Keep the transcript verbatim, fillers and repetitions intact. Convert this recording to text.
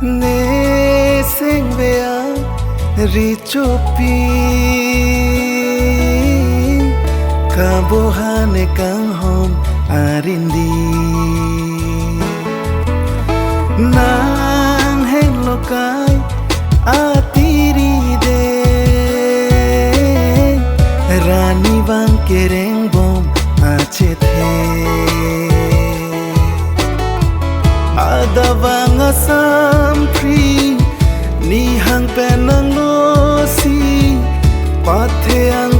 Ne sengve a richopi, kabohane kanghon arindi. Nang henlo kai atiri de, rani vang kereng bom achethe. Adavang asam pri, nihang pen nanglosi, pathe ang